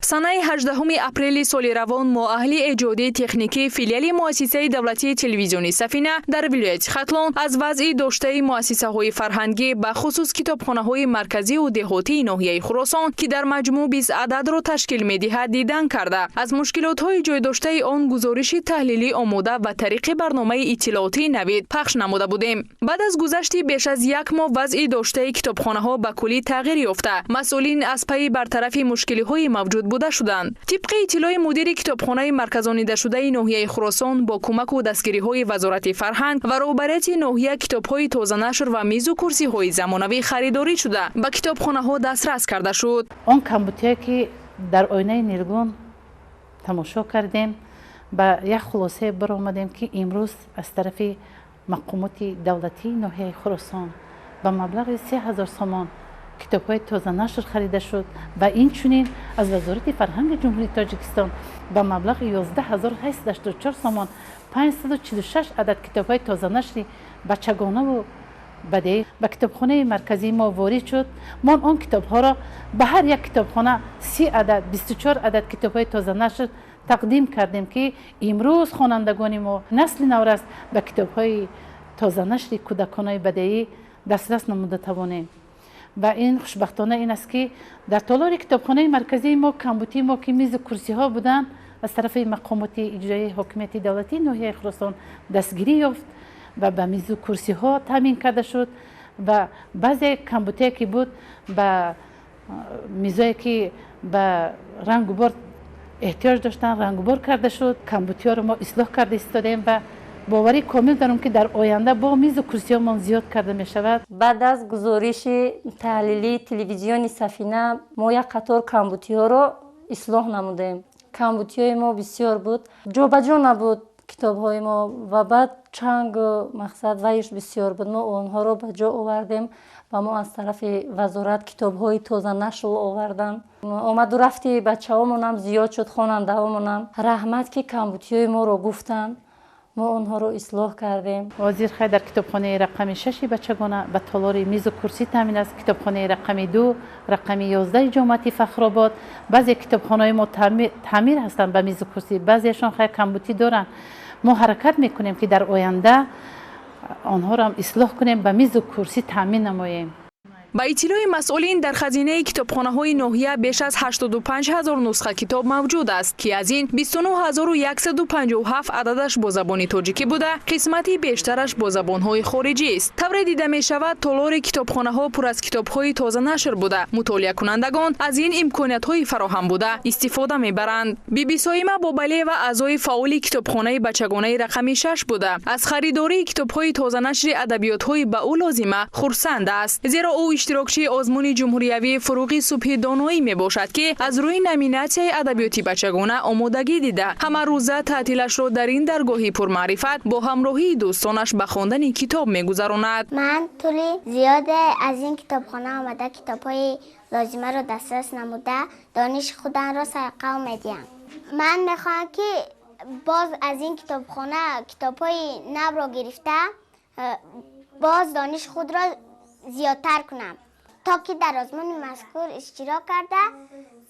Санаи 18 апрели соли равон мо аҳли эҷодии техникии филиали муассисаи давлатии телевизиони Сафина дар вилояти Хатлон аз вазъи доштаи муассисаҳои фарҳангӣ, ба хусус китобхонаҳои марказию деҳотии ноҳияи Хуросон, ки дар маҷмӯъ 20 ададро ташкил медиҳад, дидан карда, аз мушкилотҳои ҷойдоштаи он гузориши таҳлилӣ омода ва тариқи барномаи иттилоотии Навид пахш намуда будем. Баъд аз гузашти беш аз як моҳ вазъи доштаи китобхонаҳо ба куллӣ тағйир ёфта, масъулин аз пайи бартарафи мушкилиҳои мавҷуд буда шуданд. Тибқи иттилои мудири китобхонаи марказонидашудаи ноҳияи Хуросон, бо кӯмаку дастгириҳои Вазорати фарҳанг ва роҳбарияти ноҳия китобҳои тозанашр ва мизу курсиҳои замонавӣ харидорӣ шуда, ба китобхонаҳо дастрас карда шуд. Он камбудие, ки дар оинаи нилгун тамошо кардем, ба як хулосае баромадем, ки имрӯз аз тарафи мақомоти давлатии ноҳияи Хуросон ба маблағи 3000 сомон китобҳои тозанашр харида шуд ва инчунин аз Вазорати фарҳанги Ҷумҳурии Тоҷикистон ба маблағи 11884 сомон 546 адад китобҳои тозанашри бачагонаву бадеӣ ба китобхонаи марказии мо ворид шуд. Мо он китобҳоро ба ҳар як китобхона 30 адад, 24 адад китобҳои тозанашр тақдим кардем, ки имрӯз хонандагони мо, насли навраст, ба китобҳои тозанашри кӯдаконаи бадеӣ дастрас намуда тавонем. Ва ин хушбахтона ин аст, ки дар толори китобхонаи марказии мо камбудии мо, ки мизу курсиҳо буданд, аз тарафи мақомоти иҷроии ҳокимияти давлатии ноҳияи Хуросон дастгирӣ ёфт ва ба мизу курсиҳо таъмин карда шуд. Ва баъзе камбудие, ки буд, ба мизое, ки ба рангубор эҳтиёҷ доштанд, рангубор карда шуд. Камбудиҳоро мо ислоҳ карда истодем ва боварӣ комил дорам, ки дар оянда бо мизу курсиҳомон зиёд карда мешавад. Баъд аз гузориши таҳлилии телевизиони Сафина мо як қатор камбудиҳоро ислоҳ намудем. Камбудиҳои мо бисёр буд, ҷобаҷо набуд китобҳои мо ва баъд чангу мақсад вайш бисёр буд. Мо онҳоро ба ҷо овардем ва мо аз тарафи вазорат китобҳои тозанашр оварданд. Омаду рафти бачаҳомонам зиёд шуд, хонандаҳомонам. Раҳмат, ки камбудиҳои моро гуфтанд, мо онҳоро ислоҳ кардем. Ҳозир хай дар китобхонаи рақами 6 бачагона ба толори мизу курсӣ таъмин аст. Китобхонаи рақами 2, рақами 11 ҷомаати Фахробод, баъзе китобхонаҳои мо таъмир ҳастанд ба мизу курсӣ, баъзеашон хай камбудӣ доранд. Мо ҳаракат мекунем, ки дар оянда онҳоро ҳам ислоҳ кунем, ба мизу курсӣ таъмин намоем. Ба иттилои масъулин, дар хазинаи китобхонаҳои ноҳия беш аз 85 ҳазор нусха китоб мавҷуд аст, ки аз ин 29 157 ададаш бо забони тоҷикӣ буда, қисмати бештараш бо забонҳои хориҷист. Тавре дида мешавад, толори китобхонаҳо пур аз китобҳои тозанашр буда, мутолиакунандагон аз ин имкониятҳои фароҳам буда истифода мебаранд. Бибисоима Бобалиева аъзои фаъоли китобхонаи бачагонаи рақами 6 буда, аз харидории китобҳои тозанашри адабиётҳои ба ӯ лозима хурсанд аст, зеро ӯ иштирокчии озмуни ҷумҳуриявии «Фуруғи субҳи доноӣ» мебошад, ки аз рӯи номинатсияи адабиёти бачагона омодагӣ дида, ҳамарӯза таътилашро дар ин даргоҳи пурмаърифат бо ҳамроҳии дӯстонаш ба хондани китоб мегузаронад. Ман тӯли зиёде аз ин китобхона омада, китобҳои лозимаро дастрас намуда, дониши худамро сайқал медиҳам. Ман мехоҳам, ки боз аз ин китобхона китобҳои навро гирифта, боз дониши худро зиёдтар кунам, то ки дар озмуни мазкур иштирок карда,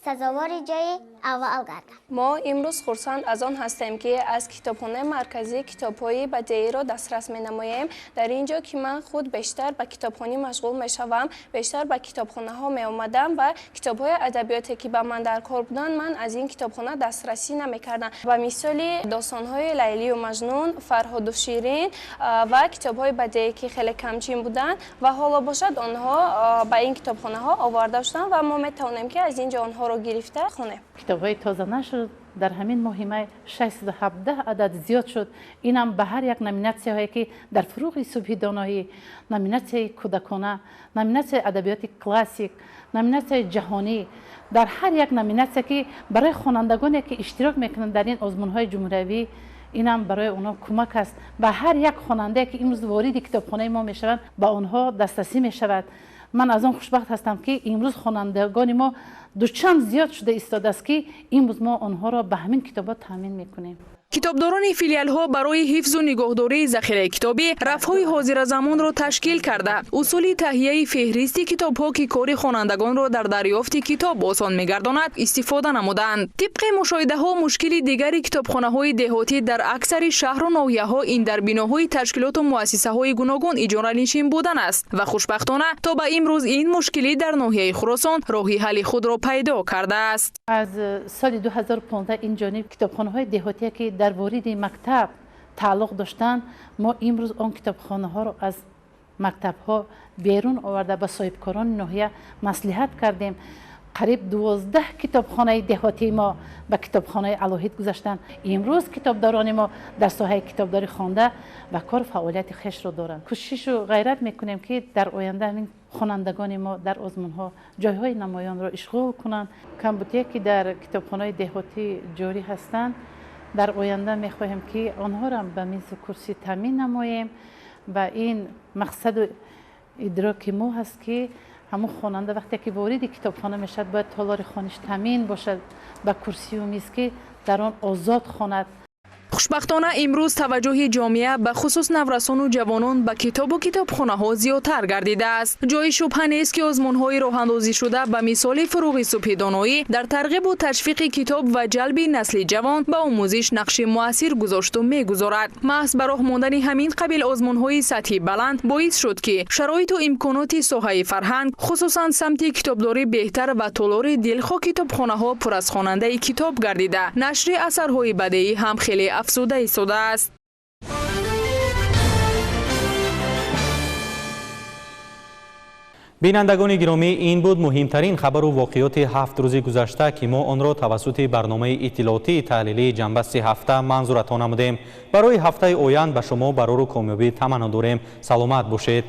сазовори ҷои аввал гардам. Мо имрӯз хурсанд аз он ҳастем, ки аз китобхонаи марказӣ китобҳои бадеиро дастрас менамоем. Дар ин ҷо, ки ман худ бештар ба китобхонӣ машғул мешавам, бештар ба китобхонаҳо меомадам ва китобҳои адабиёте, ки ба ман дар кор буданд, ман аз ин китобхона дастрасӣ намекардам. Ба мисоли достонҳои Лайлию Маҷнун, Фарҳоду Ширин ва китобҳои бадеӣ, ки хеле камчин буданд ва ҳоло бошад, онҳо ба ин китобхонаҳо оварда шуданд ва мо метавонем, ки аз ин ҷо онҳоро гирифта хонем. Китобҳои тозанашр Дар ҳамин моҳи май 617 адад зиёд шуд. Инам ба ҳар як номинатсияҳое ки дар фуруғи субҳи доноӣ, номинатсияи кӯдакона, номинатсияи адабиёти классик, номинатсияи ҷаҳонӣ, дар ҳар як номинатсия ки барои хонандагоне ки иштирок мекунанд дар ин озмунҳои ҷумҳуриявӣ, инам барои онҳо кӯмак аст. Ба ҳар як хонандае ки имрӯз вориди китобхонаи мо мешаванд, ба онҳо дастрасӣ мешавад. Ман аз он хушбахт ҳастам ки имрӯз хонандагони мо дучанд зиёд шуда истодааст ки имрӯз мо онҳоро ба ҳамин китобҳо таъмин мекунем. Китобдорони филиалҳо барои ҳифзу нигоҳдории захираи китобӣ рафҳои ҳозиразамонро ташкил карда, усули таҳияи феҳристи китобҳо ки кори хонандагонро дар дарёфти китоб осон мегардонад, истифода намуданд. Тибқи мушоҳидаҳо, мушкили дигари китобхонаҳои деҳотӣ дар аксари шаҳру ноҳияҳо ин дар биноҳои ташкилоту муассисаҳои гуногун иҷоранишин будан аст ва хушбахтона то ба имрӯз ин мушкилӣ дар ноҳияи Хуросон роҳи ҳалли худро пайдо кардааст. Аз соли 2015 ин ҷониб китобхонаҳои деҳотие ки дар вориди мактаб тааллуқ доштанд, мо имрӯз он китобхонаҳоро аз мактабҳо берун оварда ба соҳибкорони ноҳия маслиҳат кардем. Қариб 12 китобхонаи деҳотии мо ба китобхонаи алоҳид гузаштанд. Имрӯз китобдорони мо дар соҳаи китобдорӣ хонда ва кор фаъолияти хешро доранд. Кӯшишу ғайрат мекунем ки дар оянда ҳамин хонандагони мо дар озмунҳо ҷойҳои намоёнро ишғол кунанд. Камбудие ки дар китобхонаи деҳотӣ ҷорӣ ҳастанд, дар оянда мехоҳем ки онҳоро ба мизу курсӣ таъмин намоем ва ин мақсаду идроки мо ҳаст ки ҳамон хонанда вақте ки вориди китобхона мешавад, бояд толори хониш таъмин бошад ба курсию миз ки дар он озод хонад. Хушбахтона имрӯз таваҷҷӯҳи ҷомеа ба хусус наврасону ҷавонон ба китобу китобхонаҳо зиёдтар гардидааст. Ҷои шубҳа нест ки озмунҳои роҳандозишуда ба мисоли фуруғи субҳи доноӣ дар тарғибу ташвиқи китоб ва ҷалби насли ҷавон ба омӯзиш нақши муассир гузошту мегузорад. Маҳз ба роҳ мондани ҳамин қабил озмунҳои сатҳи баланд боис шуд ки шароиту имконоти соҳаи фарҳанг, хусусан самти китобдорӣ беҳтар ва толори дилхоҳ китобхонаҳо пур аз хонандаи китоб гардида, нашри асарҳои бадеӣ ҳам хеле афзуда истодааст. Бинандагони гиромӣ, ин буд муҳимтарин хабару воқеоти 7 рӯзи гузашта ки мо онро тавассути барномаи иттилоотии таҳлилии ҷанбасти ҳафта манзуратон намудем. Барои ҳафтаи оянд ба шумо барору комёбӣ таманно дорем. Саломат бошед.